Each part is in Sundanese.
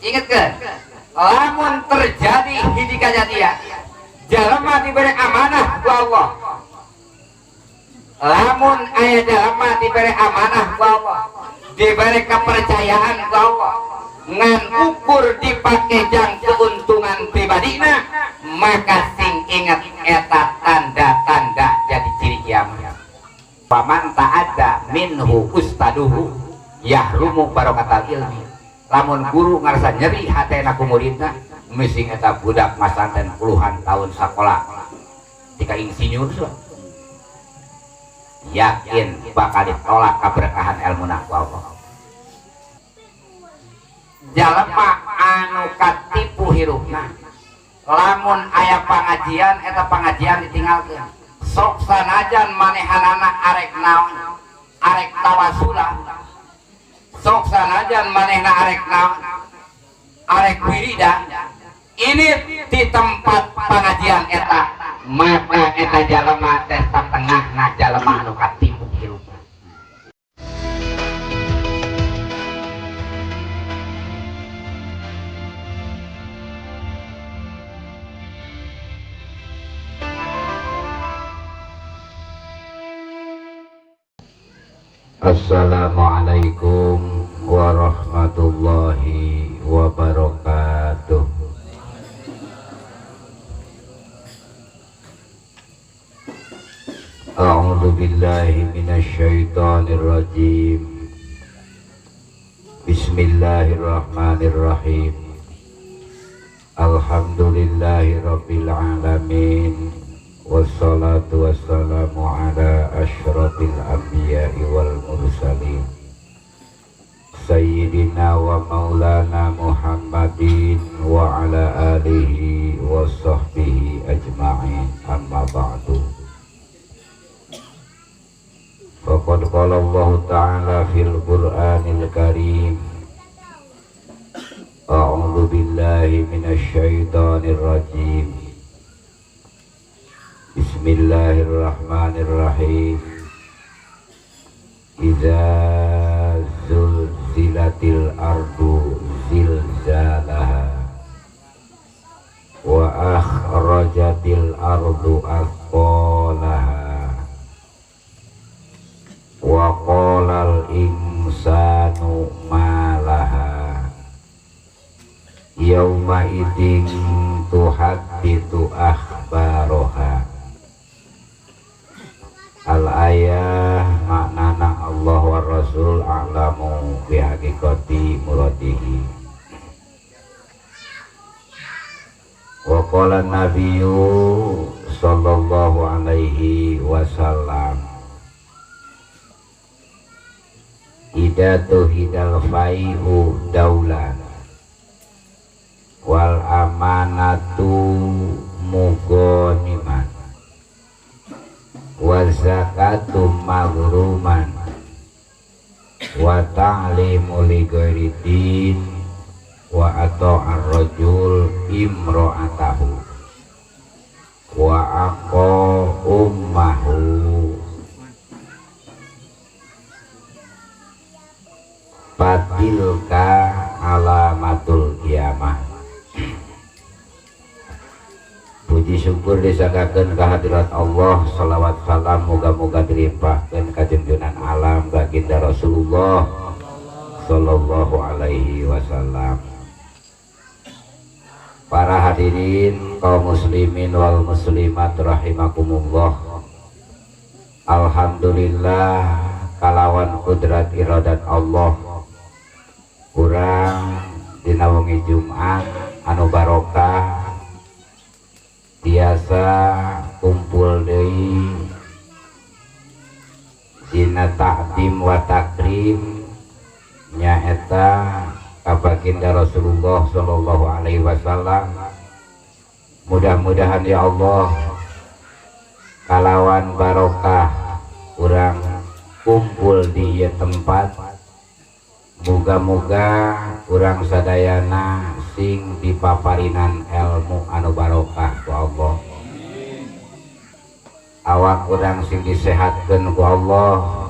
Ingat ke? Lamun terjadi hiji kajadian, jalma diberi amanah ku Allah. Lamun aya jalma diberi amanah ku Allah, diberi kepercayaan ku Allah, ngan ukur dipake jang keuntungan pribadina, maka sing ingat eta tanda-tanda jadi ciri kiamat. Paman ta'adda minhu ustaduhu yahrumu barokatal ilmi. Lamun guru ngarasa nyeri hatena ku muridna, mising eta budak masanten puluhan tahun sakola tika insinyur yakin bakal ditolak keberkahan ilmu ku Allah. Jalma anu katipu hirupna, lamun aya pangajian eta pangajian ditinggalkeun. Sok sanajan manehanana arek naon, arek tawasulan, sok sanajan manehna arek naon, arek wiridan, ini di tempat pengajian eta, maka eta jalma teh satengahna jalma anu katipu hirupna. Assalamualaikum warahmatullahi wabarakatuh. A'udzu billahi minasyaitonir rajim. Bismillahirrahmanirrahim. Alhamdulillahirabbil alamin. Wassalatu wassalamu ala asyrafil anbiya'i wal mursalin sayyidina wa maulana Muhammadin wa ala alihi wa sahbihi ajma'in, amma ba'du. Faqad qala Allah ta'ala fil Qur'anil Karim, a'udzu billahi minasy syaithanir rajim. Bismillahirrahmanirrahim. Iza zulzilatil ardu zilzalaha wa akhrajatil ardu athqalaha wa qalal insanu ma laha yauma idzin tuhadditsu akhbaraha. Al-ayah maknana Allah wa Rasul a'lamu bihaqiqati muradihi. Wa qala nabiyyu sallallahu alaihi wasallam, idza tuhidal fai'u daulan wal amanatu mughaniman wa zakatu maghruman wa ta'limu li ghairi din wa ata'ar rajul imra'atahu wa aqa ummahu. Fatilka alamatul kiamah. Puji syukur disanggakeun kehadirat Allah, salawat salam moga-moga dilimpahkeun ka junjungan alam baginda Rasulullah sallallahu alaihi wasallam. Para hadirin kaum muslimin wal muslimat rahimakumullah. Alhamdulillah kalawan kudrat iradat Allah kurang dina wengi Jumat anu barokah biasa kumpul deui dina takdim wa takrim nyaeta ka baginda Rasulullah sallallahu alaihi wasallam. Mudah-mudahan ya Allah kalawan barokah urang kumpul di ieu tempat, moga-moga urang sadayana sing dipaparinan ilmu anu barokah ku Allah. Awak urang sing disehatkeun ku Allah,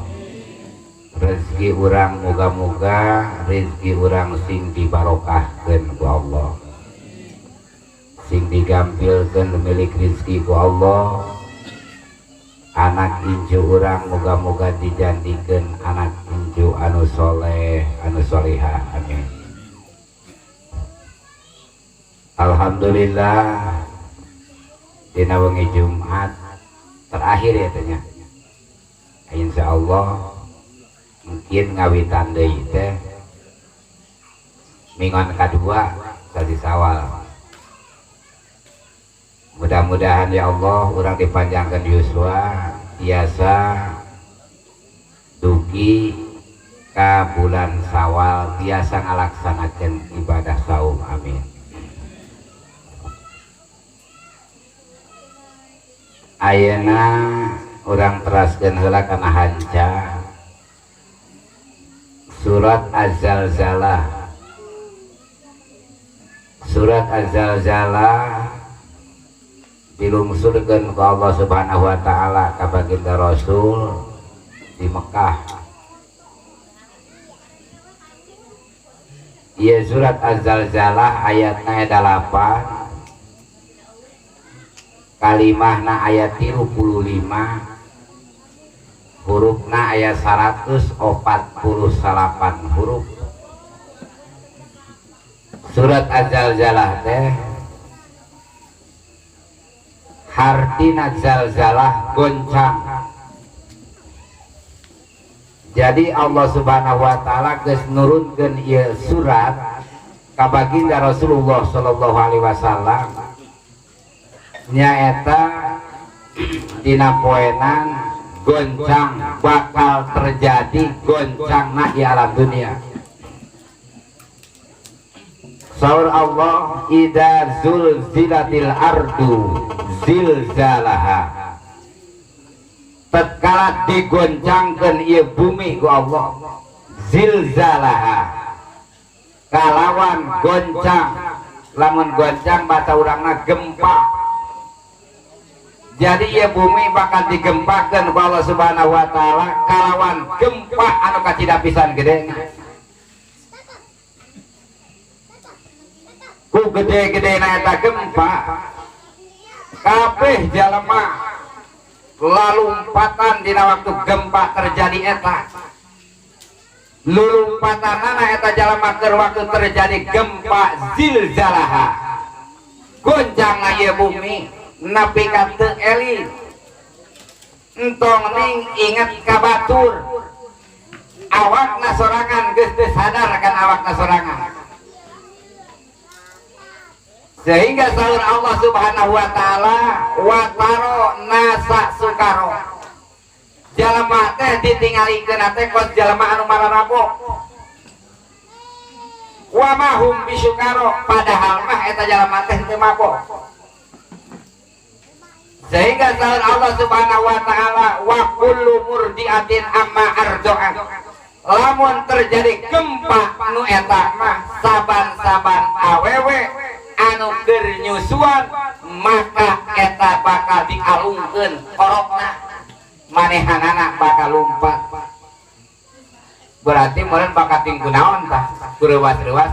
Rezeki urang moga-moga rezeki urang sing dibarokahkeun ku Allah, sing digampilkeun milik rezeki ku Allah. Anak incu urang moga-moga dijadikan anak incu anu soleh anu solihah, amin. Alhamdulillah dina wengi Jumat terakhir ya tanya, insya Allah mungkin ngawitan deui teh minggon kadua sasi Sawal. Mudah-mudahan ya Allah urang dipanjangkan yuswa biasa dugi ka bulan Sawal biasa ngalaksanakeun ibadah saum, amin. Ayeuna urang teraskeun heula kana hanca surat Az-Zalzalah. Surat Az-Zalzalah dilungsurkeun ku Allah Subhanahu wa taala ka baginda Rasul di Mekah. Ieu surat Az-Zalzalah ayatna 8, kalimahna ayat 35, hurufna ayat 148 huruf. Surat Az-Zalzalah teh hartina zalzalah goncang. Jadi Allah Subhanahu wa taala geus nurunkeun ieu surat ka baginda Rasulullah sallallahu alaihi wasallam nyaeta dina poenan goncang bakal terjadi goncangna di alam dunia. Saur Allah, idza zulzilatil ardu zilzalaha, tatkala digoncangkeun ieu bumi ku Allah, zilzalaha kalawan goncang. Lamun goncang bahasa urangna gempa. Jadi ieu bumi bakal digempakeun ku Allah Subhanahu wa taala kalawan gempa anu kacida pisan gedena. Ku gede-gedena eta gempa kabeh jalema lalumpatan dina waktu gempa terjadi eta. Lulumpatanana eta jalema keur waktu terjadi gempa zilzalaha, goncangna ieu bumi nepi ka teu eling, entong ning inget ka batur, awakna sorangan geus teu sadar kan awakna sorangan. Sehingga saur Allah Subhanahu wa taala, wataro nasa sukaro, jalema teh ditingalikeun teh kos jalema anu mararabok, wa mahum bisukaro, padahal mah eta jalema teh teu mabok. Sehingga saur Allah Subhanahu wa taala, wa kullu murdiatin amma ardo'at, lamun terjadi gempa nu eta mah saban-saban awewe anu keur nyusuan maka eta bakal dialungkeun orokna, manehanana bakal lumpat. Berarti meureun bakal tingku naon tah kureuwas-reuwas.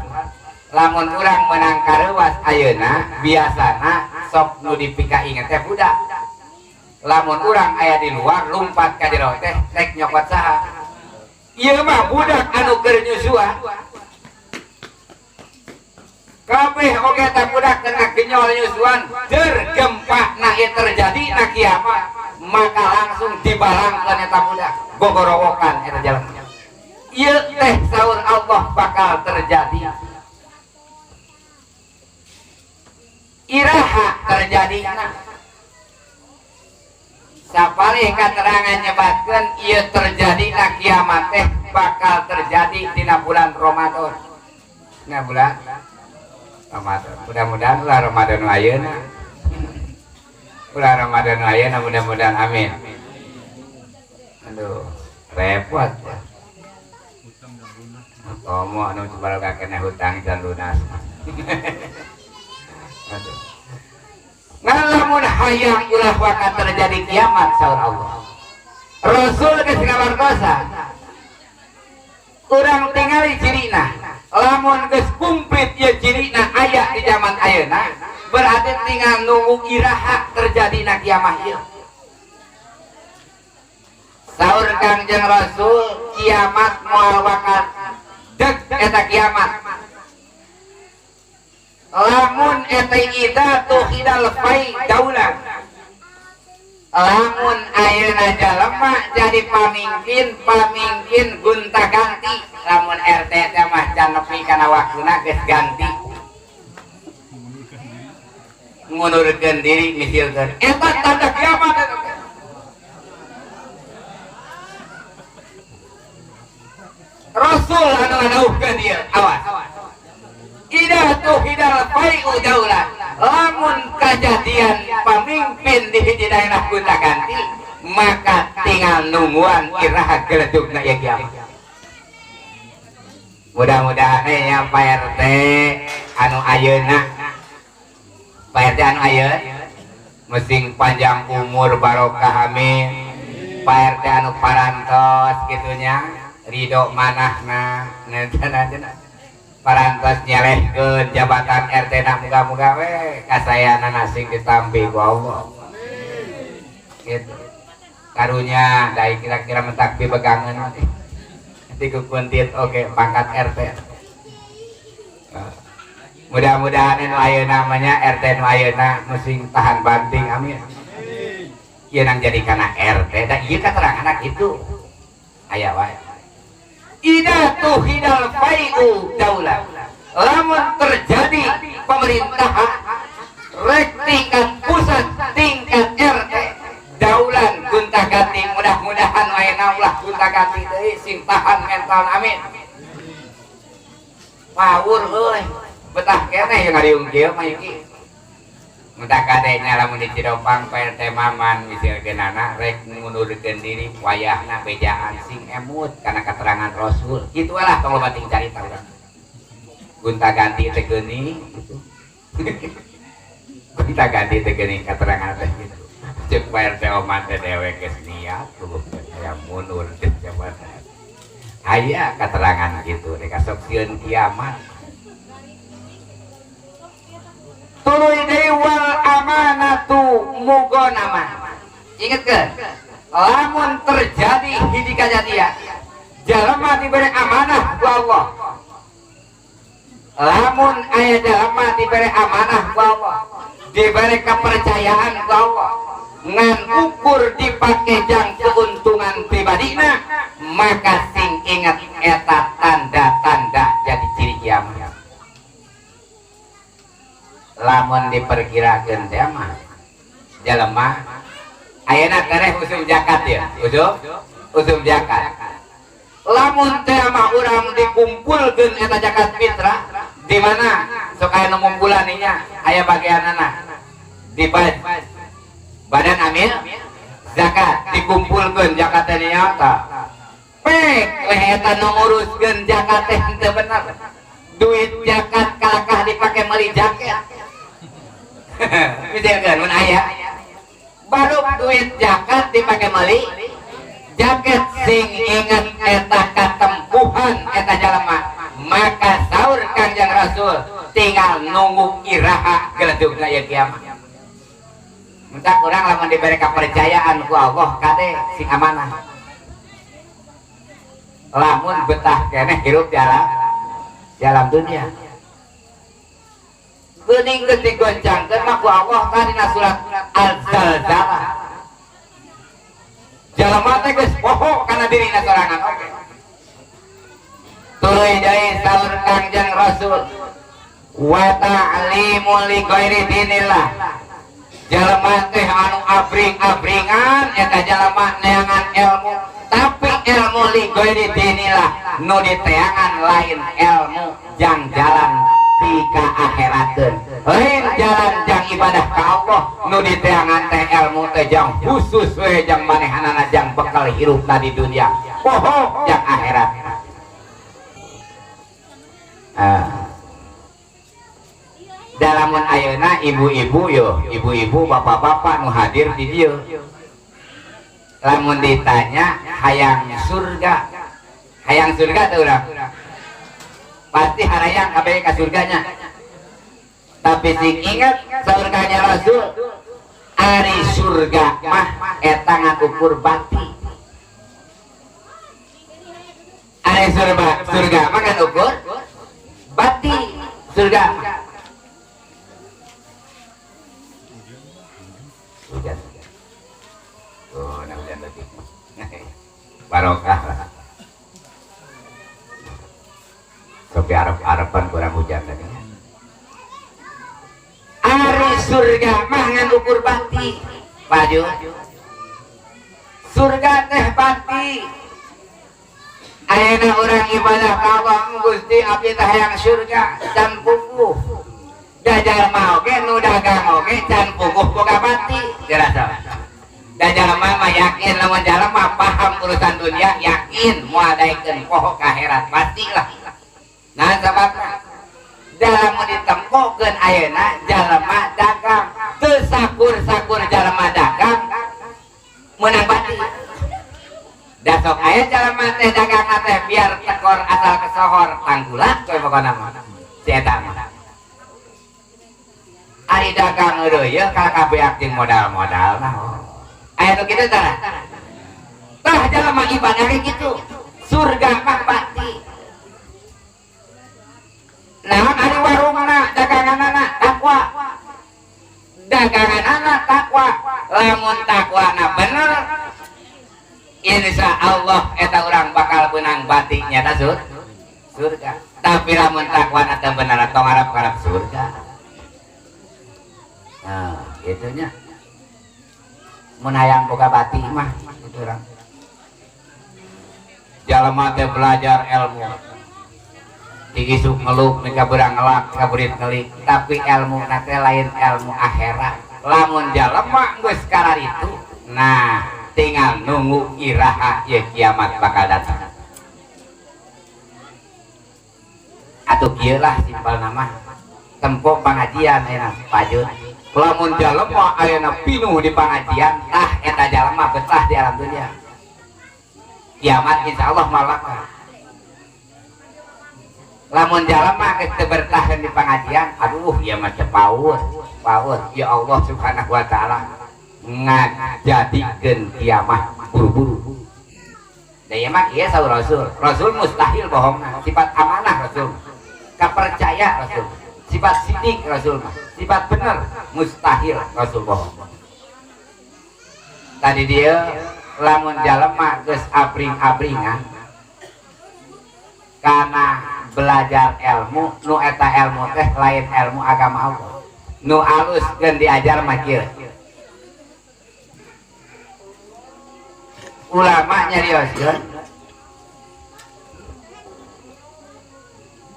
Lamun urang meunang kareuwas ayeuna biasana sok nu dipika inget teh budak. Lamun urang aya di luar lumpat ka jero teh rek nyokot saha. Ieu mah budak anu keur nyusuan. Kabeh oge eta budak kena genyol nyusuan, der gempa na ieu terjadi na kiamat, maka langsung dibalangkeun eta budak, gogorowokan eta jalma. Ieu teh saur Allah bakal terjadi. Iraha terjadina. Sapalih katerangan nyebatkeun ieu terjadina kiamat teh bakal terjadi dina bulan Ramadan. Dina bulan Ramadan. Mudah-mudahan ulah Ramadan ayeuna. Ulah Ramadan ayeuna mudah-mudahan, amin. Aduh, repot ya. Komo anu coba kena hutang can lunas. Aduh. Ngalamun hayang ulah bakal terjadi kiamat saur Allah. Rasul geus ngawartosan. Urang tingali cirina, lamun geus kumplit ieu cirina aya di zaman ayeuna, berarti tinggal nunggu iraha terjadina kiamah ieu. Saur Kangjeng Rasul, kiamat moal bakal deg eta kiamat lamun eta idza tuhidal fai daulah. Lamun ayeuna jalema jadi pamimpin, pamimpin gonta ganti. Lamun RT teh mah can nepi kana waktuna geus ganti, ngundurkeun diri misilkeun, eta tanda kiamat eta. Rasul anu ngadawuhkeun ieu, awas. Idza tuhidal fai'u daulah, lamun kajadian pamimpin di hiji daerah gonta ganti, maka tinggal nungguan iraha geledugna ieu kiamat. Mudah-mudahan nya Pak RT anu ayeuna, Pak RT anu ayeuna mesing panjang umur barokah, amin. Pak RT anu parantos kitunya ridho manahna nenten parantos nyelehkeun jabatan RT na, muga-muga we kasayanana sing ditampi ku Allah. Gitu. Karunya dai kira-kira mentak pibegangeun nanti ku kuntit oge pangkat RT. Mudah-mudahan nu ayeuna mah nya RT nu ayeuna musing tahan banting, amin. Ieu nang jadi kana RT da ieu kateranganna kitu. Aya wae. Idza tuhidal fai'u daulah, lamun terjadi pemerintahan rek tingkat pusat tingkat RT daulan gonta ganti, mudah-mudahan ayeuna ulah gonta ganti deui, sing tahan mental, amin. Power euy, betah keneh yang ngariung kieu mah iki. Mudah kadenya lamun di Cidompang Pak RT Maman misilkeunana rek ngundurkeun diri wayahna bejaan sing emut kana keterangan Rasul. Kitu lah tong loba ting carita urang. Gonta ganti teh geuning gitu. Gonta ganti teh geuning keterangan teh gitu. Ceuk Pak RT Oman teh dewek geus niat aya mundur jabatan. Aya keterangan gitu rek kasok sieun kiamat. Tuluy deui wal amanatu mugonama. Ingat ke? Lamun terjadi hiji kajadian, jalma diberi amanah ku Allah. Lamun aya jalma diberi amanah ku Allah, diberi kepercayaan ku Allah, ngan ukur dipake jang keuntungan pribadina, maka sing ingat eta tanda-tanda jadi ciri kiamat. Lamun diperkirakeun teh mah jelema ayeuna keneh usum zakat ya, usum zakat. Lamun teh mah urang dikumpulkeun eta zakat fitrah di mana sok aya nu ngumpulan nya, aya bagianana di badan amil zakat dikumpulkeun zakat teh nya tah. Pek leh eta nu nguruskeun zakat teh teu bener. Duit zakat kalakah dipake meuli jaket. Misalkan mun aya baru duit zakat dipake meuli jaket, sing inget eta katempuhan eta jalma, maka saur Kangjeng Rasul tinggal nunggu iraha geledugna ieu kiamat. Mentak urang lamun diberi kepercayaan ku Allah kade sing amanah. Lamun betah keneh hirup di alam dunia. Geuning geus digoncangkeun mah ku Allah tadina surat Al-Zalzalah. Jalma teh geus poho kana dirina sorangan oge. Tuluy deui saur Kangjeng Rasul, wa ta'limu li ghairi dinillah. Jalma teh anu abring-abringan eta jalma neangan ilmu, tapi ilmu li ghairi dinillah nu diteangan lain ilmu jang jalan tika akhirateun, lain jalan jang ibadah ka Allah. Nu diteangan teh ilmu teh jang khusus we jang manehanana jang bekal hirupna di dunia, poho jang akhirat. Dalamun ayeuna ibu-ibu yo, ibu-ibu bapak-bapak nu hadir di dieu, lamun ditanya hayang surga, Hayang surga teh urang. Pasti harayang kabeh ka surganya. Tapi sing ingat surganya Rasul, ari surga mah eta ngakukur bati. Ari surga mah kan ukur bati surga mah. Hujan. Oh, nah hujan lagi. Barokah lah. Sampai Arab-Araban kurang hujan lagi. Ari surga mah ngan ukur bati. Baju. Surga teh bati. Ayeuna urang ibadah ka Allah Gusti abdi teh hayang surga can puguh. Dajalma oge nu dagang oge can puguh boga bati. Dirasa. Dajalma mah yakin lamun jalma paham urusan dunia yakin moal daekeun poho ka akhirat pastilah. Nah sababna dalam ditempokeun ayeuna jalma dagang teu sakur-sakur jalma dagang meunang bati. Da sok aya jalma teh dagang teh biar tekor asal kesohor tanggulat we pokona mah. Si eta mah. Ari dagang eueuh ka kabeak jeung modal-modal nah. Aya nu kitu tah. Tah jalma ibadah ge kitu. Surga mah bati. Nah, ari warungna daganganana takwa. Daganganana takwa. Lamun takwana bener, insya Allah eta urang bakal beunang bati nyata surga. Tapi lamun takwana teu bener tong ngarep-ngarep surga. Nah, gitunya. Mun hayang boga bati mah kitu urang. Jalma teh belajar ilmu. Diisuk ngeluk, mereka berang ngelak, kaburit ngelik. Tapi ilmu nate lain ilmu akhirat. Lamun jalma geus kararitu, nah tinggal nunggu iraha ye kiamat bakal datang. Atuh kieu lah simpel nama. Tempo pengajian ayeuna pajut. Lamun jalma ayeuna pinuh di pengajian, tah eta jalma betah di alam dunia. Kiamat insyaallah malaka. Lamun jalma geus teu bertahan di pengajian, aduh ieu mah teu paur, paur. Ya Allah Subhanahu wa taala ngajadikeun kiamat buru-buru. Da ieu mah kieu saur Rasul. Rasul mustahil bohongna, sifat amanah Rasul. Kapercaya Rasul, sifat sidik Rasul mah, sifat bener mustahil Rasul bohong. Tadi dia lamun jalma geus abring-abringan karena belajar ilmu nu eta ilmu teh lain ilmu agama Allah nu alus geun diajar mah kieu. Ulama nyarioskeun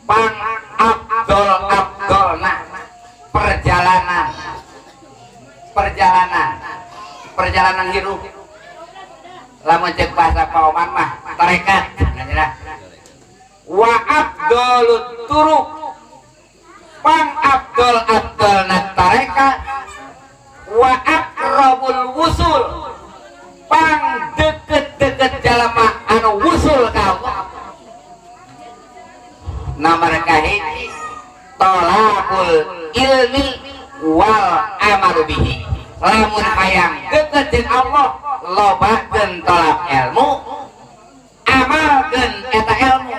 pang abdol abdolna perjalanan perjalanan perjalanan hirup lamun cek bahasa paoman mah tarekat nah, wa abdolut turuk pang abdol abdolna tarekat wa akrabul wusul pang deket-deket jalma anu wusul ka Allah. Nomor kahiji tolakul ilmi wal amalu bihi. Lamun hayang deket jeung Allah lobakeun tolak ilmu, amalkeun eta ilmu,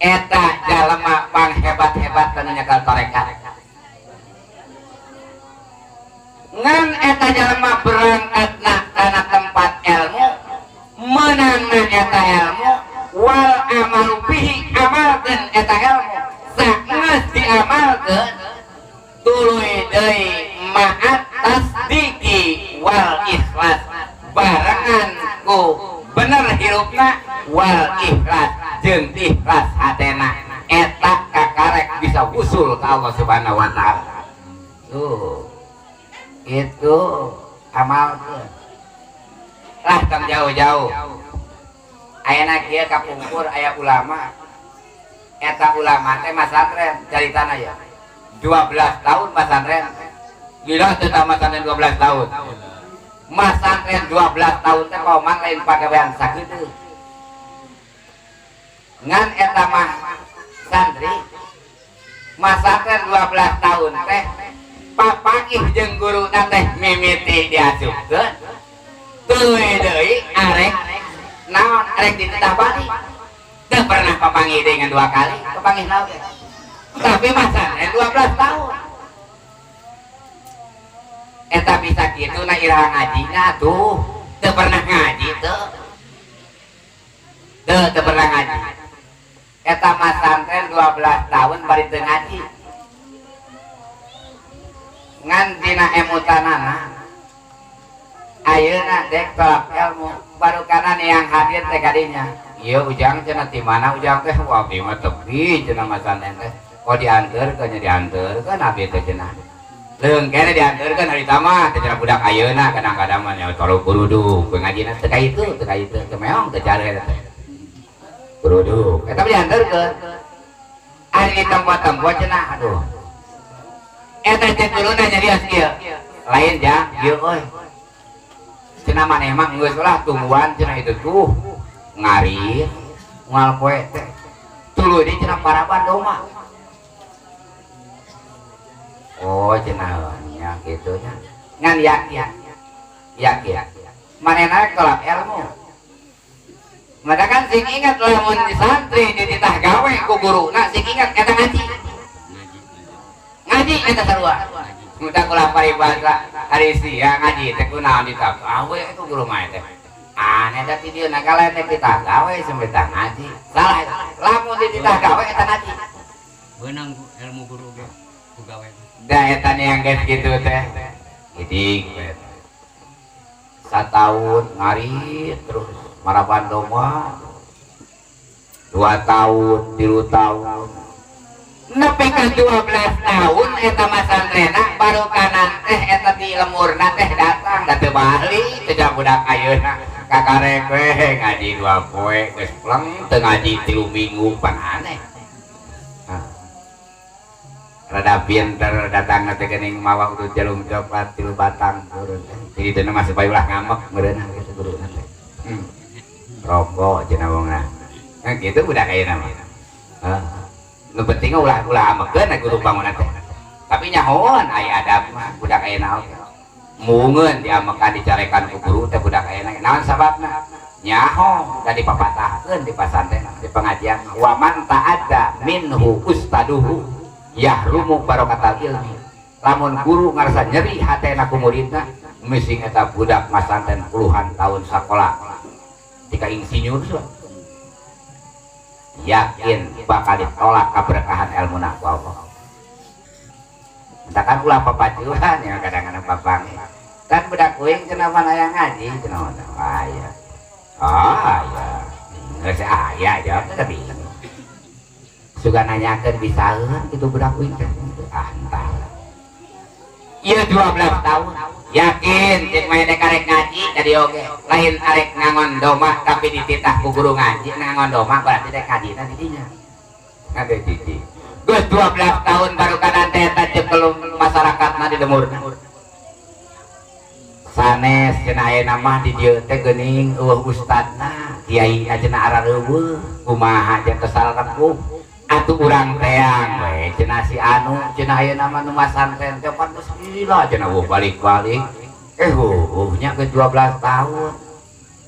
eta jalma pang hebat-hebat anu nyekel tarekat. Ngan eta jalma berangkatna kana tempat ilmu, meunangna eta ilmu, wal amalu bihi amalkeun eta ilmu, saenggeus diamalkeun tuluy deui ma'at tasdiki wal ikhlas, barengan ku bener hirupna wal ikhlas jeung ikhlas hatena, eta kakarek bisa usul ka Allah Subhanahu wa taala. Tuh itu amalkeun lah tong jauh-jauh. Ayeuna kieu kapungkur aya ulama, eta ulama teh masantren caritana ya 12 tahun masantren. Gila teu tah masantren 12 tahun. Masantren 12 tahun teh paoman lain pagawean sakitu. Ngan eta mah santri masantren 12 tahun teh papangih jeung guruna teh mimiti diasupkeun tuluy deui arek naon arek dititah balik. Teu pernah papanggih dengan 2 kali, papanggih naon teh. Tapi masantren 12 tahun. Eta bisa kitu na iraha ngajina tuh. Teu pernah ngaji teu. Teu pernah ngaji. Eta masantren 12 tahun bari teu ngaji. Ngan dina emutanana ayeuna dek tolak ilmu baru kana yang hadir teh kadinya. Ieu ujang cenah ti mana ujang teh? Wah abdi mah tepi cenah masantren teh. Oh dianterkeun nya dianterkeun abdi teh cenah. Leung kene dianterkeun harita mah teh cenah budak ayeuna kadang-kadang mah nya tolong kuruduk ngajina teh ka itu teh ka itu teh meong teh care eta teh. Kuruduk eta mah dianterkeun. Ari di tempat-tempat cenah aduh. Eta teh turunna nyarios kieu. Lain jang ieu euy. Cenah maneh mah geus lah tungguan cenah itu tuh ngarit ngal poe teh. Tuluy deui cenah paraban domba. Oh cenah nya kitu nya. Ngan yakin. Yakin. Manehna tolak ilmu. Maka kan sing ingat lamun santri dititah gawe ku guruna sing ingat eta ngaji. Ngaji eta sarua. Mudah kula paribasa hari sia ngaji teh kunaon ditah gawe ku guru mah teh. Aneh da ti dieu nagala teh dititah gawe sampe ngaji. Salah eta. Lamun dititah gawe eta ngaji. Beunang ilmu guru ge ku gawe. Da eta yang geus kitu teh. Gidig we. Satahun ngarit terus maraban domba. 2 tahun, 3 tahun. Nepi ka 12 tahun eta masantrena baru kanan teh eta di lemurna teh datang da teu balik teh budak ayeuna kakarek we ngaji 2 poe geus pleng teu ngaji 3 minggu pan aneh. Rada pinter datang teh geuning mawa udud jalung coklat 3 batang turun teh. Jadi teh mah supaya ulah ngamek meureunna kitu guruna teh. Rokok cenah wongna. Nah kitu budak ayeuna mah. Heeh. Nu penting ulah ulah amekeun guru bangunan teh. Tapi nyahoan aya adab mah budak ayeuna oge. Mungeun diamekan dicarekan ku guru teh budak ayeuna. Naon sababna? Nyaho da dipapatahkeun di pasantren di pengajian wa man ta'adda minhu ustaduhu yahrumu barokatal ilmi. Lamun guru ngarasa nyeri hatena ku muridna mising eta budak masantren puluhan tahun sakola tika insinyur yakin bakal ditolak keberkahan ilmu nak Allah. Entah ulah papacuan ya kadang-kadang papang kan budak kuing cenah mana yang ngaji cenah aya ah ya geus aya jawab teh tapi suka nanyakeun bisaeun kitu budak kuing teh ah entah ieu 12 tahun yakin cek mah dek arek ngaji jadi oge lain arek ngangon domba tapi dititah ku guru ngaji ngangon domba berarti dek ngajina di dinya ngade cici geus 12 tahun baru kanan teh eta ceuk masyarakatna di lemurna sanes cenah ayeuna mah di dieu teh geuning eueuh ustadna kiai cenah arareuweuh kumaha jeung kesal repuh atuh urang teang we cenah si anu cenah ayeuna mah nu masantren teh pan geus gila cenah eueuh balik-balik heueuh nya geus 12 tahun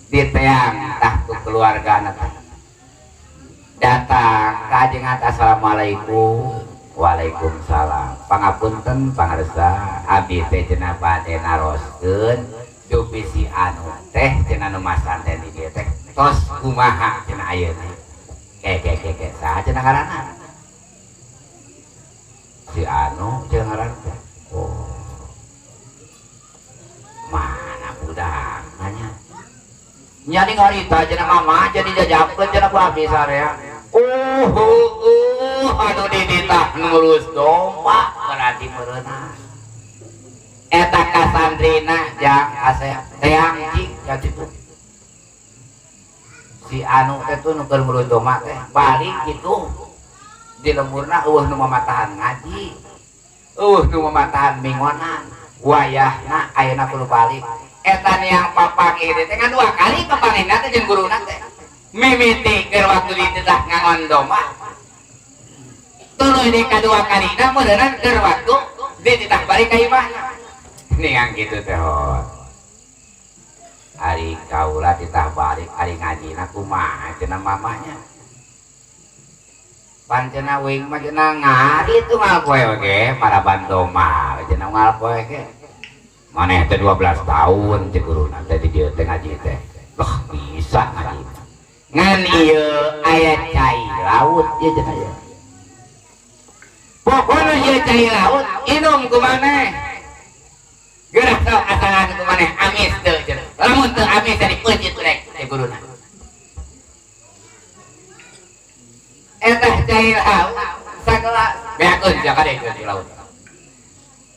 diteang tah ku keluargana teh datang ka ajengan assalamualaikum waalaikumsalam pangapunten pangarsa abdi teh cenah bade naroskeun dupi si anu teh cenah nu masantren di dieu teh tos kumaha cenah ayeuna ke saha cenah ngaranna si anu cenah ngaranna teh oh mana budak nanya nyani ngarita cenah mama jadi jajabkeun cenah ku abdi sarea anu dititah ngurus domba berarti meureunna eta ka santrina jang asep teang cing ka kitu si anu teh tuh nu keur ngurus domba teh balik kitu di lemurna eueuh nu mamatahan ngaji eueuh nu mamatahan mingonan wayahna ayeuna kudu balik eta niang papanggih teh ngan 2 kali papanggihna teh jeung guruna teh Mimiti keur waktu dititah ngangon domba. Tuluy di kadua kalina meureunan keur waktu dititah balik ka imahna. Ningang kitu teh hot. Ari kaula titah balik ari ngajina kumaha cenah mamanya. Pancena wing mah cenah ngari tunggal poe oge maraban domba cenah unggal poe ge. Maneh teh 12 tahun cek guruna teh di dieu teh ngaji teh. Loh bisa ngaji. Ngan ieu aya cai laut ieu cenah ieu. Pokona ieu cai laut inum ku maneh. Geura sok asalan ku maneh amis teu cenah. Lamun teu amis teh dipeuncit rek cek guruna. Eta cai laut sagelas beakeun sia kade cai laut.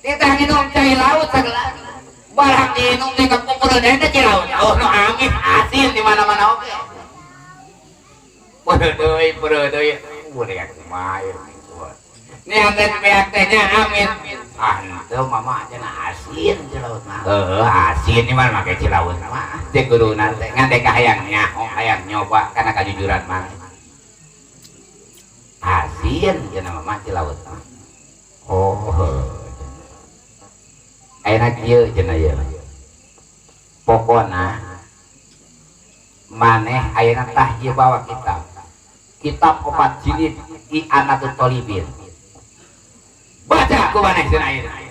Titah nginum cai laut sagelas. Barang diinum teh kapungkur eta cai laut. Oh nu amis asin di mana-mana oge. Peureuh deui, udah kumaha ieu. Nih angkat beak teh nya amis. Ah henteu mama cenah asin cai laut mah. Heueuh asin ieu mah make cai laut mah. Cek guruna teh ngan teh kahayang nyaho hayang nyoba kana kajujuran mah. Asin cenah mama cai laut mah. Oh heueuh. Ayeuna kieu cenah ieu. Pokona maneh ayeuna tah ieu bawa kitab. Kitab 4 jilid I'anatut Thalibin. Baca ku maneh cenah ayeuna.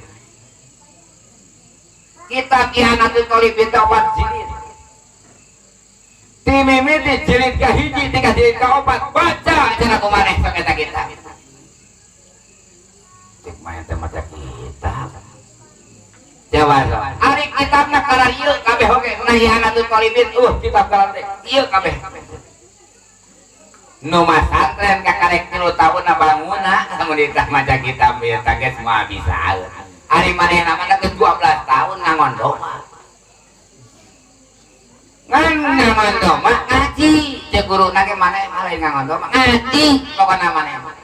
Kitab I'anatut Thalibin teh 4 jilid. Ti mimiti jilid ka 1 ti ka jilid ka 4 baca cenah ku maneh sok eta kitab. Cek maneh teh maca kitab. Coba sok. Ari kitabna karar ieu kabeh oge nah I'anatut Thalibin kitab karar teh ieu kabeh. Nu masantren kakarek 3 tahun bangunna lamun ditah maca kitab ieu teh geus moal bisa. Ari manehna mah geus 12 tahun ngangon domba. Ngan ngangon domba ngaji cek guruna ge maneh mah lain ngangon domba ngaji pokona maneh mah.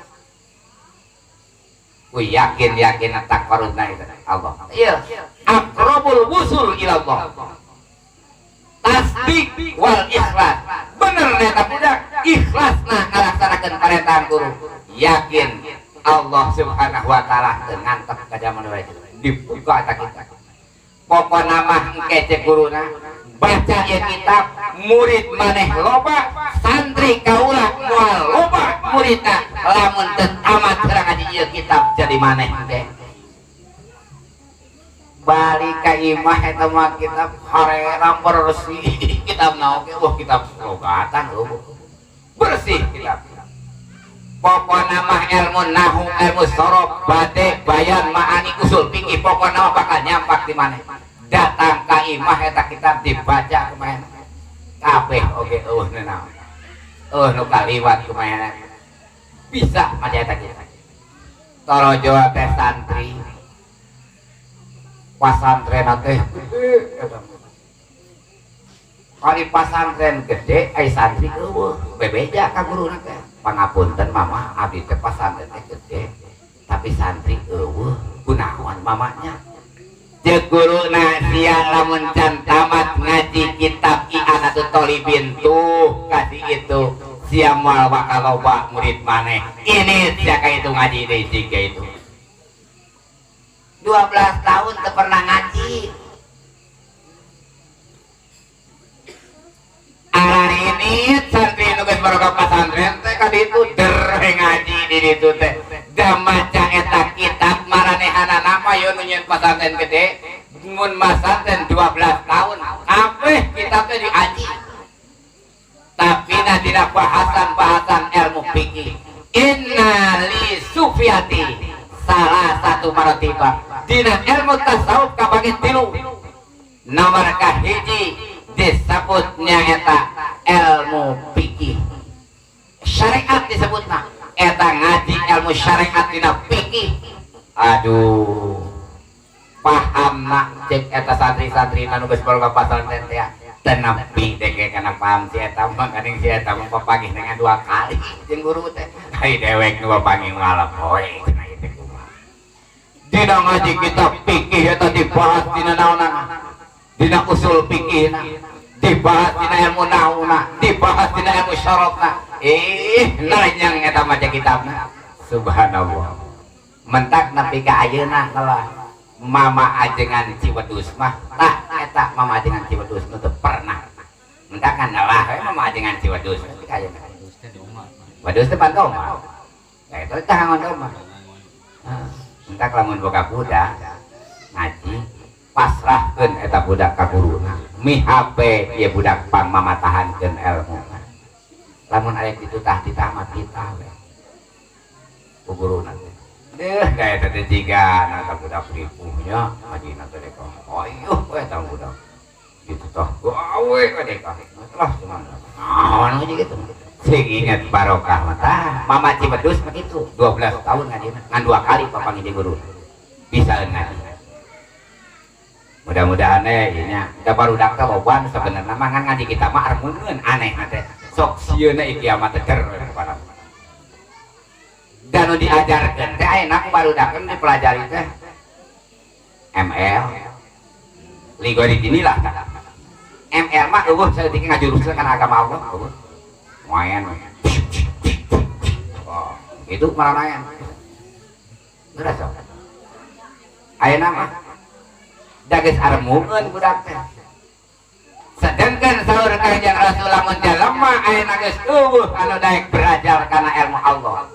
Ku yakin yakin taqarrubna itu Allah. Iya. Aqrabul wusul ila Allah. Tasdik wal ikhlas. Bener eta budak ikhlasna ngalaksanakeun parentahan guru. Yakin Allah Subhanahu wa taala teu ngantep ka jaman wae. Dibuka eta kitab. Pokona mah engke cek guruna baca ieu kitab murid maneh loba santri kaula moal loba muridna lamun teu tamat urang ngaji ieu kitab jadi maneh teh. Balik ka imah eta mah kitab hareram bersih kitabna oge wah kitab logatan leuweuh bersih kitab. Pokona mah ilmu nahu ilmu sorof bade bayan maani usul fikih pokona mah bakal nyampak di maneh. Datang ka imah eta kitab dibaca kumaha kabeh oge eueuh naon eueuh nu kaliwat kumaha bisa maca eta kitab. Torojo teh santri pasantren teh gede eta kali pasantren gede ai santri eueuh bebeja ka guruna teh pangapunten mama abdi teh pasantren teh gede tapi santri eueuh kunaon mamanya. Cek guruna sia lamun can tamat ngaji kitab I'anatut Thalibin tuh kasih itu sia moal bakal loba murid maneh ini sia ka itu ngaji deui siga itu 12 tahun teu pernah ngaji. Ararinit santri nu geus baroga pasantren teh ka ditu der ngaji di ditu teh da maca eta kitab maranehanana mah ieu nu nyieun pasantren gede mun masantren 12 tahun kabeh kitab teh diaji tapi na dina bahasan-bahasan ilmu fikih inna li sufiyati salah satu marotibah dina ilmu tasawuf kabagi 3 nomor kahiji disebutnya eta ilmu fikih syariat disebutna eta ngaji ilmu syariat dina fikih. Aduh pahamna cek eta santri-santri anu geus baroga pasantren teh teu nepi teh kana paham si eta mah kadang si eta mah papagih dengan 2 kali jeung guru teh ai dewek nu papanggih moal poe cenah ieu teh kumaha. Dina ngaji kitab fikih eta dibahas dina naonana dina usul fikihna Dibahas dina ilmu nahuna, dibahas dina ilmu syorofna. Nalenyang eta maca kitabna. Subhanallah. Mentak nepi ka ayeuna lah mama ajengan Ciwedus mah tah eta mama ajengan Ciwedus mah teu pernah. Mentakan lah we mama ajengan Ciwedus nepi ka ayeuna. Wedus teh pan domba. Nah eta teh hangon domba. Mentak lamun boga budak ngaji pasrahkeun eta budak ka guruna. Mihape ieu budak pang mamatahankeun elmuna. Lamun aya kitu tah ditamat kita we. Ku guruna teh. Deuh da eta teh jiga na eta budak ripuhnya ngajina teh dek. Ayuh we eta budak. Kitu tah gawe we dek. Lah cuman naon we kitu. Sing inget barokah mah tah mama Ciwedus mah kitu 12 tahun ngajina ngan 2 kali papanggih jeung guru. Bisa ngaji. Mudah-mudahan ieu nya da barudak teh loba nu sabenerna mah ngan ngaji kita mah armungeun aneh teh. Sok sieuna ieu kiamat teh cer we. Dan nu diajarkeun teh ayeuna ku barudak dipelajari teh ML ligori inilah ML mah eueuh saeutik ngajuruskeun kana agama Allah eueuh main we. Oh, itu maranayan. Geus sok. Ayeuna mah da geus armungeun budak teh. Sedangkan saur Kangjeng Rasul lamun jalema ayeuna geus eueuh anu daek belajar kana ilmu Allah,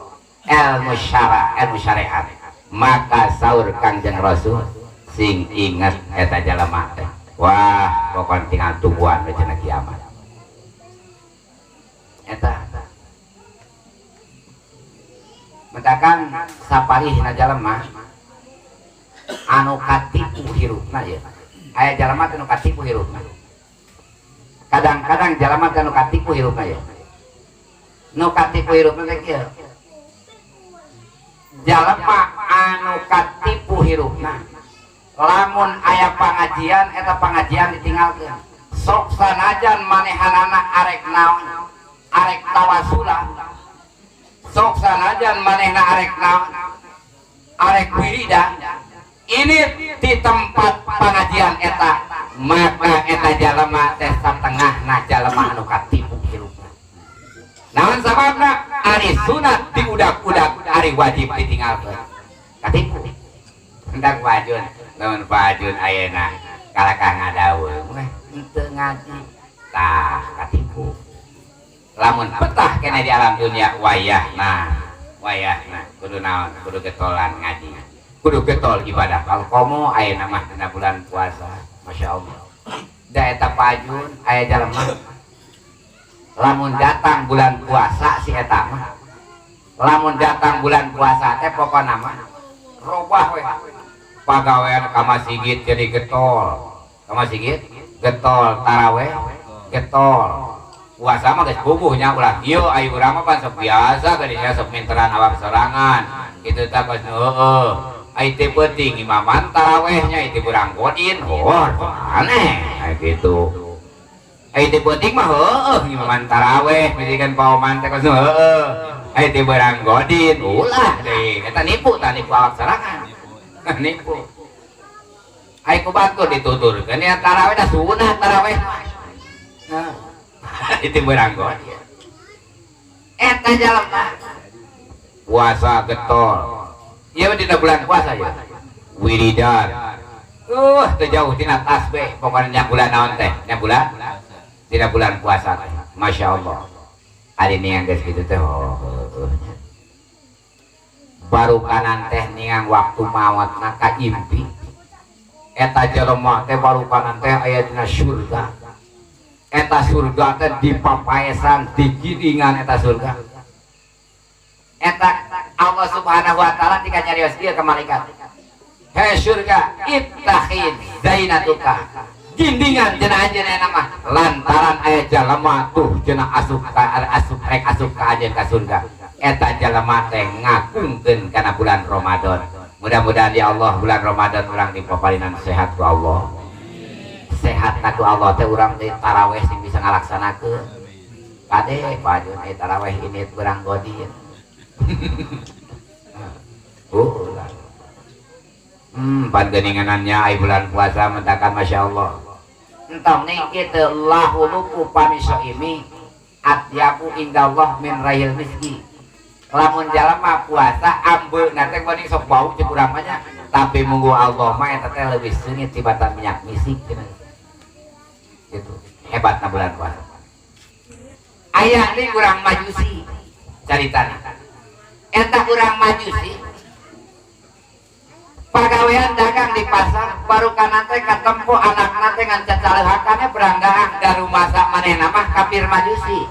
ilmu syara, ilmu syariat. Maka saur Kangjeng Rasul sing inget eta jalema teh. Wah, pokon tinggal tungguan we cenah kiamat. Eta mentakan sapalihna jalema anu katipu hirupna ieu. Aya jalema teh nu katipu hirupna. Kadang-kadang jalema teh nu katipu hirupna ieu. Nu katipu hirupna teh kieu. Jalema anu katipu hirupna lamun aya pangajian eta pangajian ditinggalkeun. Sok sanajan manehanana arek naon, arek tawasulan. Sok sanajan manehna arek naon, arek wiridan. Ini di tempat pengajian eta maka eta jalema teh satengahna jalema anu katipu hirupna. Naon sababna? Ari sunat diudak-udak, ari wajib ditinggalkeun. Katipu. Hendak wajun, lamun wajun ayeuna kalakah ngadaweung weh henteu ngaji. Tah katipu. Lamun petah kena di alam dunia wayahna, wayahna kudu naon? Kudu getolan ngaji. Kudu getol ibadah. Kalau komo ayeuna mah dina bulan puasa, Masya Allah. Da eta pajun aya jalema lamun datang bulan puasa si eta mah. Lamun datang bulan puasa teh pokona mah robah we. Pagawean ka masigit jadi getol. Ka masigit getol, taraweh getol. Puasa mah geus puguhnya ulah kieu ai urang mah pan sok biasa geuning sok minteran awak sorangan. Kitu tah geus heueuh. Ai teu penting imaman tarawehnya itu kurang godin. Oh, aneh ai kitu. Ai teu penting mah heueuh imaman taraweh misalkan paoman teh geus heueuh. Ai teu berang godin ulah deui. Eta nipu tah nipu awak sorangan. Nipu. Ai ku batur dituturkeun ya taraweh da sunah taraweh mah. Nah, itu berang godin. Eta jalema puasa getol. Ieu dina bulan puasa ya. Wiridan. Teu jauh tina tasbih pokona nya bulan naon teh? Nya bulan? Dina bulan puasa teh. Masya Allah. Ari ningang geus kitu teh oh heueuh nya. Baru kanan teh ningang waktu maotna ka impi. Eta jelema teh baru kanan teh aya dina surga. Eta surga teh dipapaesan, digiringan eta surga. Eta Allah Subhanahu wa taala tika nyarios ieu ka malaikat. Hei surga, ittakhid zainatuka. Gindingan cenah anjeun aya mah lantaran aya jalema tuh cenah asup ka asup rek asup ka anjeun ka surga. Eta jalema teh ngagungkeun kana bulan Ramadan. Mudah-mudahan ya Allah bulan Ramadan urang dipaparinan sehat ku Allah. Sehat ku Allah teh urang teh taraweh sing bisa ngalaksanakeun. Kade bajun aya taraweh ini urang godin. Oh, pan geuninganannya ai bulan puasa mentakan Masya Allah. Entong nih kitu lahuluku pamisoimi atyabu indallah min rahil miski. Lamun jalma puasa ambeuna teh geuning sok bau cek urang mah nya, tapi munggu Allah mah eta teh leuwih seungit tibatan minyak misik cenah. Gitu. Hebatna bulan puasa. Aya nih urang Majusi caritana. Eta urang Majusi pagawean dagang di pasar baru kana teh katempo anakna teh ngan cacaleuhakannya beranggaang darumasa manehna mah kafir Majusi.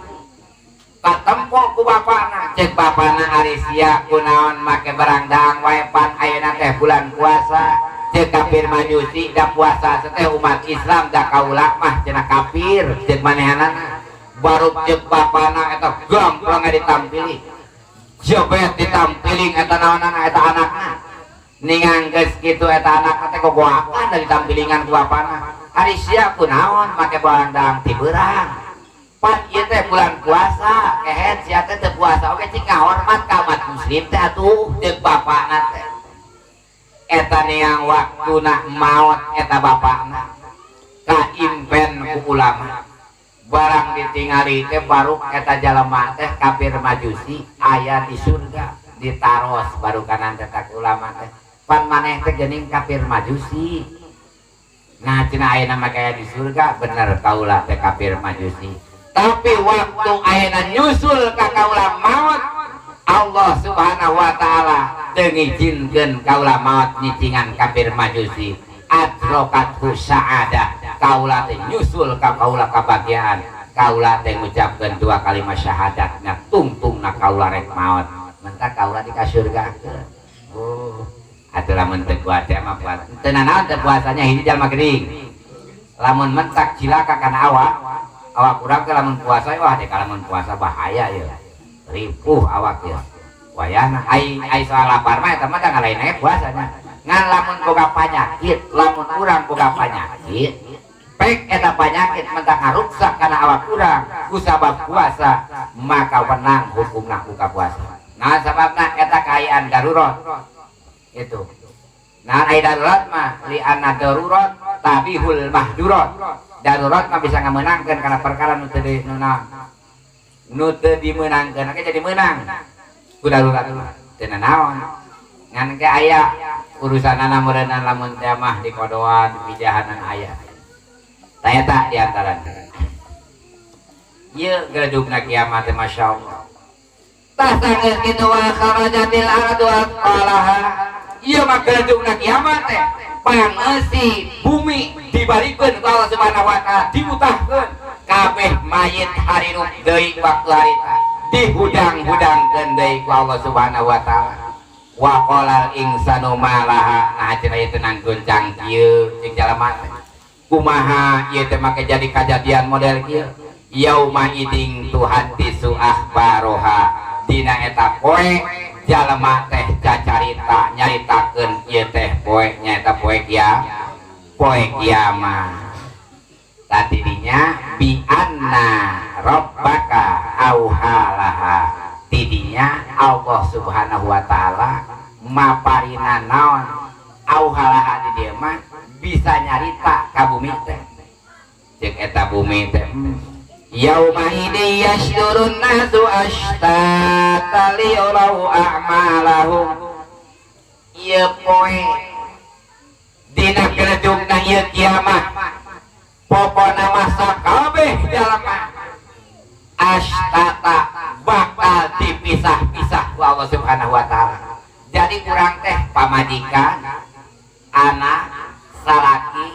Katempo ku bapana, cek bapana ari sia kunaon make barang daang wae pan ayeuna teh bulan puasa. Cek kafir Majusi da puasa teh umat Islam da kaula mah cenah kafir cek manehanana. Baru cek bapana eta gamplang ditampili. Jobet ditampiling eta naonana eta anakna. Ningang geus kitu eta anakna teh gogoakan da ditampilingan ku bapana. Ari sia kunaon make barang daang ti beurang. Pan ieu teh bulan puasa, kehed sia teh teu puasa oge cing ngahormat ka umat muslim teh atuh jeung bapana teh. Eta niang waktuna maot eta bapana. Kaimpen ku ulama. Barang ditingali teh baru eta jalema teh kafir Majusi aya di surga ditaros baru kanan teh ku ulama teh. Pan maneh teh geuning kafir Majusi. Nah cenah ayeuna mah kaya di surga bener kaula teh kafir Majusi. Tapi waktu ayeuna nyusul ka kaula maot Allah Subhanahu wa taala teu ngijinkeun kaula maot nyicingan kafir Majusi. Adrokathu sa'adah kaula teh nyusul ka kaula kabahagiaan. Kaula teh ngucapkeun dua kalimat syahadat nya tungtungna kaula rek maot. Mentak kaula di ka surgakeun. Oh, atuh lamun teu kuat teh mah puasa. Teu nanaon teh puasanya hiji jalma gering. Lamun mentak cilaka kana awak, awak urang teh lamun puasa wah deh lamun puasa bahaya ya. Ripuh awak ya. Wayahna ai ai soal lapar mah eta mah da ngalain we puasanya. Ngan lamun boga panyakit, lamun urang boga panyakit, pek eta panyakit mentak ngaruksak kana awak urang kusabab puasa, maka wenang hukumna buka puasa. Nah sababna eta kaayaan darurat. Itu. Nah ai darurat mah li anna darurat tabihul mahdurat. Darurat mah bisa ngamenangkeun kana perkara nu teu nu teu dimeunangkeun ke jadi meunang ku darurat mah teu nanaon. Ngan ke aya urusanana meureunna lamun teh mah dikodoan dipijahanan aya. Tah eta di antarana. Ieu geledugna kiamat teh masyaallah. Tah sanggeus kitu wa kharajatil ardu athqalaha. Ieu mah geledugna kiamat teh pangeusi bumi dibalikeun ku Allah Subhanahu wa taala dimutahkeun kabeh mayit harirup deui waktu harita dihudang-hudangkeun deui ku Allah Subhanahu wa taala. Wa qalal insanu ma laha. Nah cenah ieu teh nang goncang kieu cing jalma teh. Kumaha ieu teh make jadi kajadian model kieu? Yauma iding tuhaddisu akhbaroha. Dina eta poe jalma teh cacarita nyaritakeun ieu teh poe nyaeta poe kiamat. Poe kiamat. Tadinya bi anna rabbaka auhalaha. Tidinya Allah Subhanahu wa taala maparina naon auhalaha di dieu mah bisa nyarita ka bumi teh. Ceuk eta bumi teh yauma idin yasdurun nasu ashtata liyurau a'malahum. Ieu poe dina geledugna ieu kiamat pokona mah sakabeh jalma ashtata bakal dipisah-pisah ku Allah Subhanahu wa taala. Jadi kurang teh pamajikan, anak, salaki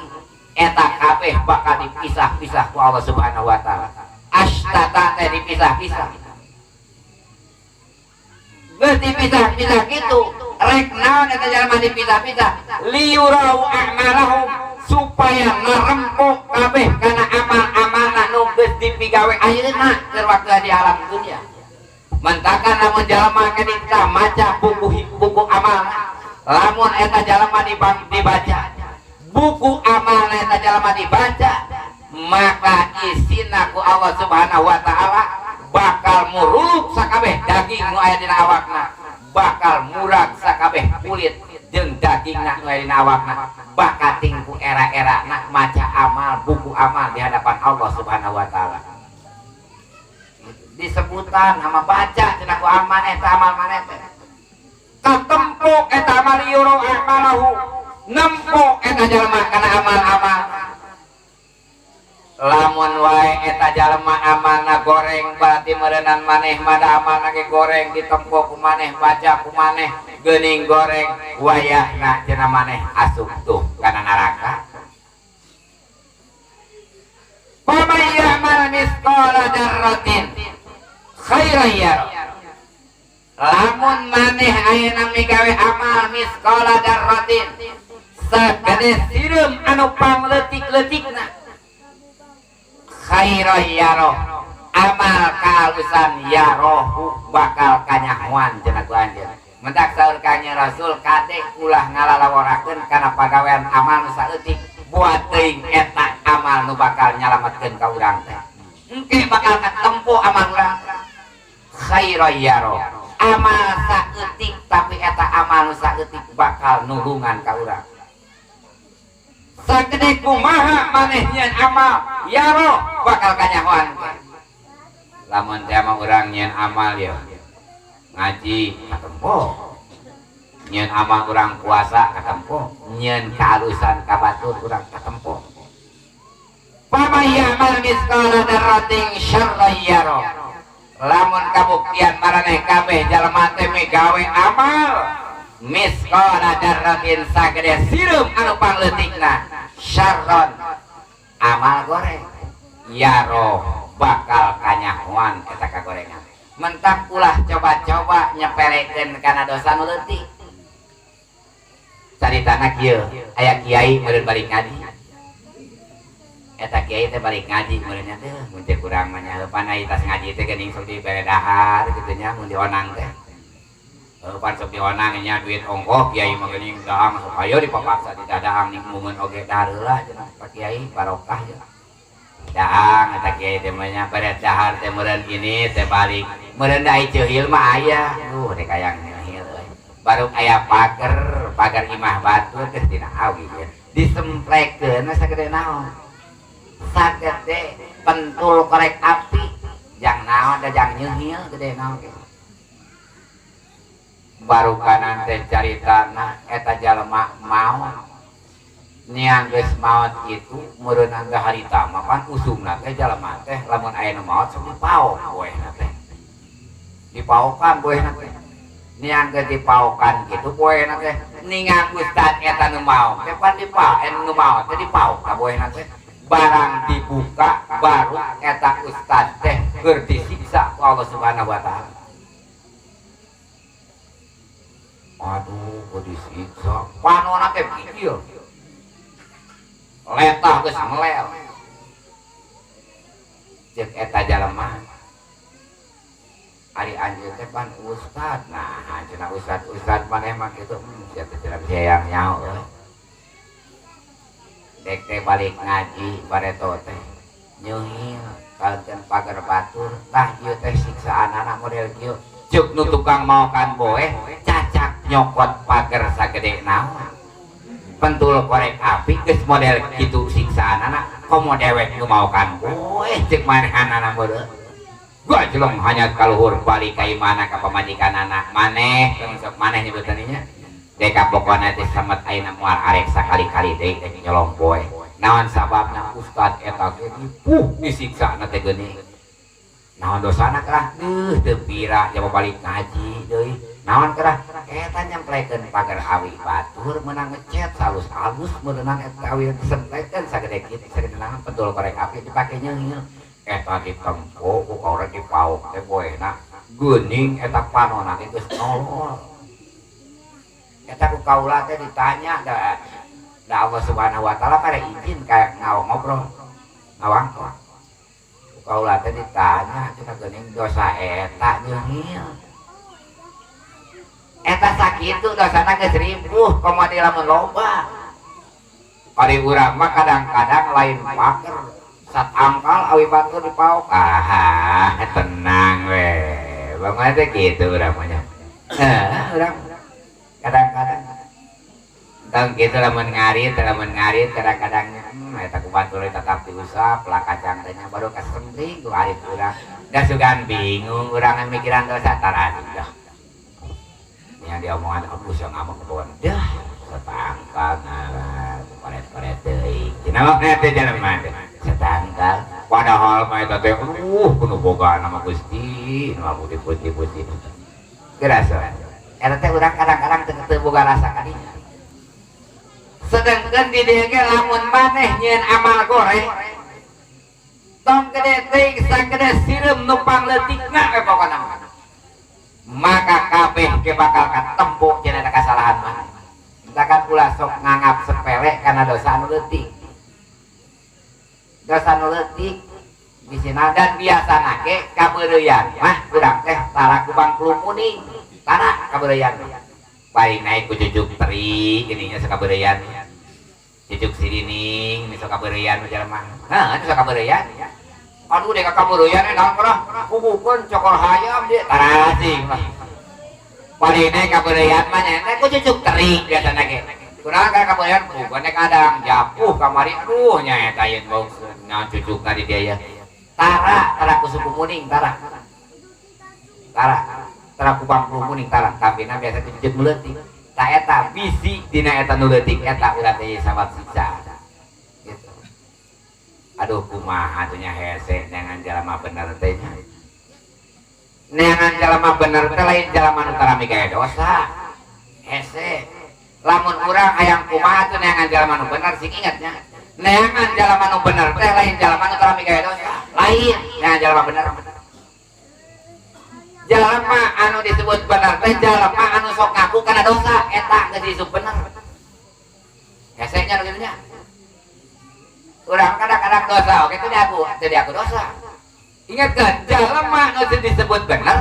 eta kabeh bakal dipisah-pisah ku Allah Subhanahu wa taala. Ashtata teh dipisah-pisah. Geus dipisah-pisah kitu, rek naon eta jalma dipisah-pisah? Liyurau a'malahum supaya ngarempok kabeh kana amal-amalna nu geus dipigawe ayeuna keur waktu di alam dunia. Mentakan lamun jalma ketika maca buku amalna, lamun eta jalma dibaca buku amalna eta jalma dibaca, maka isina ku Allah Subhanahu wa taala bakal muruk sakabeh daging nu aya dina awakna, bakal murag sakabeh kulit jeung dagingna nu aya dina awakna, bakal kating ku era-era nak maca amal buku amal di hadapan Allah Subhanahu wa taala. Disebutan sama baca cenah ku amal eta amal maneh teh. Katempo eta amal yuro amalahu nempo eta jalma kana amal-amal. Lamun wae eta jalma amalna goreng berarti meureunan maneh mada amalna ge goreng ditempo ku maneh baca ku maneh geuning goreng wayahna cenah maneh asup tuh kana neraka. Faman ya'mal mithqala dzarratin khairan yarah. Lamun maneh ayeuna migawe amal mithqala dzarratin sagede sireum anu pangleutik-leutikna khairan yarah amal kaalusan yarohu bakal kanyahoan cenah ku anjeun. Mendak saur ka Rasul kade ulah ngalalaworakeun kana pagawean amal nu saeutik buat teuing eta amal nu bakal nyalametkeun ka urang teh. Engke bakal katempo amal urang khairan yarah amal saeutik tapi eta amal nu saeutik bakal nulungan ka urang. Sagede kumaha maneh nyieun amal yaro bakal kanyahoan. Lamun teh mah urang nyieun amal ya ngaji katempo, nyieun amal urang puasa katempo, nyieun kaalusan ka batur urang katempo. Faman ya'mal mithqala dzarratin syarran yarah. Lamun kabuktian maraneh kabeh jalma teh migawe amal mithqala dzarratin sagede sireum anu pangleutikna syarron amal goreng yaro bakal kanyahoan eta kagorengan. Mentak ulah coba-coba nyepelekeun kana dosa nu leutik. Caritana kieu aya kiai meureun balik ngaji. Eta kiai teh balik ngaji meureun nya teh mun teh kurang mah nyaheupan ai tas ngaji teh geuning sok dibere dahar kitu nya mun dionang teh. Pan sok dionang nya duit ongkoh kiai mah geuning daang sok ayo dipapaksa didadaang ning mumun oge dahar heula cenah Pak Kiai barokah cenah. Daang eta kiai teh mah nya bere dahar teh meureun ini teh balik meureun da ceuhil mah aya duh teh kayang nyeuhil euy. Baru aya pager pagar imah batur teh tina awi ieu disemplekeun sagede naon sagede pentul korek api jang naon da jang nyeuhil gede naon ge. Baru kanan teh caritana eta jalma maot niang geus maot itu meureunna teh harita mah pan usumna teh jalma teh lamun aya nu maot sok dipaok poehna teh dipaokan poehna teh niang geus dipaokan kitu poehna teh ningang ustad eta nu maot teh pan dipaok nu maot teh dipaok ka poehna teh barang dibuka baru eta ustad teh keur disiksa ku Allah Subhanahu wa taala. Aduh, kok disiksa. Panona teh kieu. Letah geus melel. Ceuk eta jalema. Ari anjeun teh pan ustad. Nah, cenah ustad-ustad maneh mah kitu, sia teh cenah bisa yang nyaho euy. Dek teh balik ngaji bareto teh nyeuhil kaleukeun pagar batur. Tah ieu teh siksaanana model kieu. Ceuk nu tukang maokan boeh cacak nyokot pagar sagede naon pentul korek api geus model kitu siksaanana komo dewek nu maokan boeh ceuk manehanana meureun gajlong hanya kaluhur balik ka imana ka pamajikanana maneh sok maneh nyebutan nya deka pokona teh samet ayeuna moal arek sakali-kali deui teh nyolong boeh naon sababna ustad eta ge puh disiksana teh geuning naon dosana kerah deuh teu pira jaba balik ngaji deui naon kerah eta nyemplekeun pagar awi batur meunang ngecet halus-halus meunang eta awi disemplekeun sagede kitu sagede naon pentul korek api dipake nyeungil eta ditempo ku urang dipaok teh poena geuning eta panona teh geus nolol eta ku kaula teh ditanya da Allah Subhanahu wa taala bare izin ka ngobrol ngawangkong kaula teh ditanya cenah geuning dosa eta nyeungil eta sakitu dosana geus ribuh komo di lamun loba ari urang mah kadang-kadang lain paker satangkal awi batur dipaok ah tenang we bang teh kitu urang mah nya urang kadang-kadang Tong kitu lamun ngarit kadang-kadang eta ku batur tetap diusap lah kacang teh nya baru kasenting ku arit urang. Da sugan bingung urang mikiran dosa tara dah. Yang diomongan aduh sia ngamuk kebon. Dah setangkal ngaran koret-koret teuing. Cenah mah teh jelema teh setangkal. Padahal mah eta teh kudu boga nama Gusti, nu putih-putih. Gerasa. Eta teh urang kadang-kadang teu boga rasa ka dinya. Sedangkan di dieu ge lamun maneh nyieun amal goreng tong gede teuing sagede sireum nu pangleutikna we pokona mah. Maka kabeh ge bakal katempo cenah eta kasalahan maneh. Kan ulah sok nganggap sepele karena dosa anu leutik. Dosa anu leutik bisina dan biasana ge kabeureuyan mah urang teh tara kubang klumuning tara kabeureuyan. Paling naik ku cucuk teri gininya sok kabeureuyan. Cucuk sirining ini sok kabeureuyan mah jelema. Heuh sok kabeureuyan. Aduh dek kabeureuyan naon urang kubukeun cokor hayam dia tara cing lah. Paling naik kabeureuyan mah nya ku cucuk teri biasana ge. Kurang ka kabeureuyan bukan kadang japuh kamari aduh nya eta yeun bau naon cucuk ka di dieu ya. Tara tara ku suku muning tara. Tara tara ku bangku muning tara tapi na biasa ku cucuk leutik. Ta eta bisi dina eta nu leutik eta urang teh sabab siksa. Gitu. Aduh kumaha atuh nya hese neangan jalma bener teh nya. Neangan jalma bener teh lain jalma nu tara migawe dosa. Hese. Lamun urang hayang kumaha atuh neangan jalma nu bener sing inget nya. Neangan jalma nu bener teh lain jalma nu tara migawe dosa. Lain neangan jalma bener. Jalma anu disebut bener teh jalma anu sok ngaku kana dosa eta geus disebut bener. Hese nya nu kitu nya. Urang kadang-kadang dosa oke teu diaku dosa. Ingatkan, jalma nu disebut bener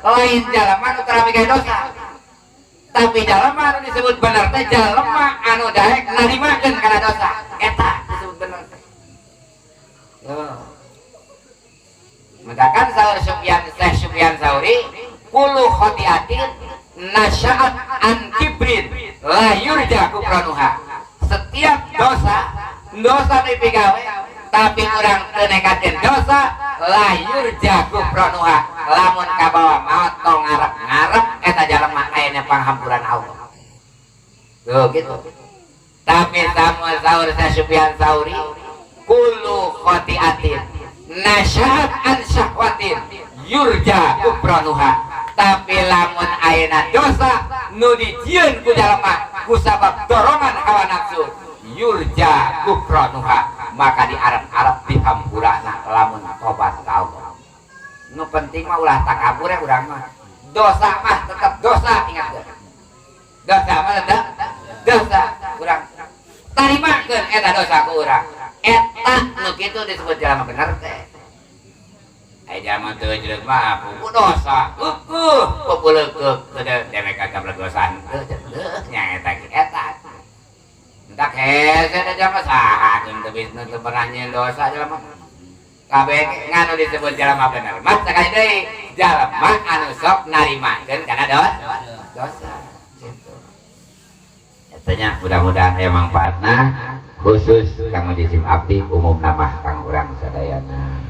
lain jalma nu tara migawe dosa. Tapi jalma anu disebut bener teh jalma anu daek narimakeun kana dosa. Eta disebut bener teh. Tuh. Mentakan saur Sufyan Syekh Sufyan Sauri, kullu khotiatin nasya'at an kibrin la yurja kufranuha. Setiap dosa dipigawe tapi urang teu nekatkeun dosa la yurja kufranuha. Lamun kabawa maot tong ngarep-ngarep eta jalma aya panghampuran Allah. Tuh gitu. Tapi sama saur Sufyan Sauri, kullu khotiatin nasya'at an syahwatin yurja kufranuha. Tapi lamun ayeuna dosa nu dijieun ku jalma ku sabab dorongan hawa nafsu yurja kufranuha, maka diarep-arep dihampurana lamun tobat ka Allah. Nu penting mah ulah takabur ya urang mah. Dosa mah tetap dosa, ingat teu. Dosa mah tetap dosa urang. Tarimakeun eta dosa ku urang. Eta nu kitu disebut jalma bener teh. Aya jalma teu jelek mah ku dosa. Eueuh, peupeuleukeuk teu dewek kagak dosa henteu nya eta ge eta. Entak hese da jalma saha teu bisa teu pernah nyieun dosa jalma. Kabeh nganu disebut jalma bener mah sakali deui jalma anu sok narimakeun kana dosa. Gitu. Eta nya mudah-mudahan aya mangfaatna khusus kanggo jisim abdi umumna mah kang urang sadayana.